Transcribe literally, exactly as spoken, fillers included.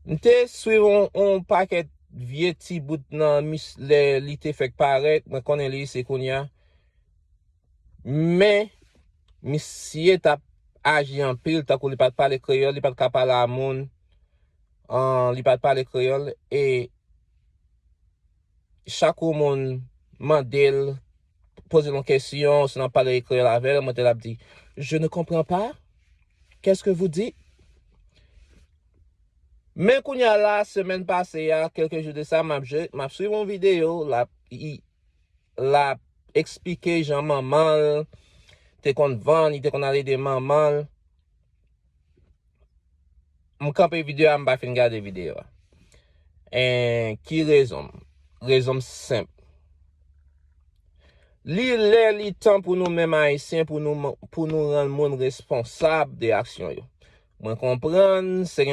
M te swiv yon, yon pakèt vye ti bout nan mis, lè li te fèk parèt, mwen konnen li se kounye a. Men, misye t ap aji anpil, tankou li pa t pale kreyòl, li pa t ka pale a moun, an, li pa t pale kreyòl, e chak yon moun mande l, poze l yon kesyon, si n ap pale kreyòl avè l, mwen te l ap di, "Je ne comprends pas. Qu'est-ce que vous dites?" Men kounye a la, semèn pase a, kèlke jou de sa, m ap je-, m ap swiv yon videyo, l ap, i, l ap eksplike jan manman l te konn vann, li te konn al ede manman l. M kanpe videyo a, m pa fin gade videyo a. En, ki rezon m? Rezon m senp. Li lè, li tan pou nou menm Ayisyen, pou nou, pou nou rann moun responsab de aksyon yo. Mwen konprann, se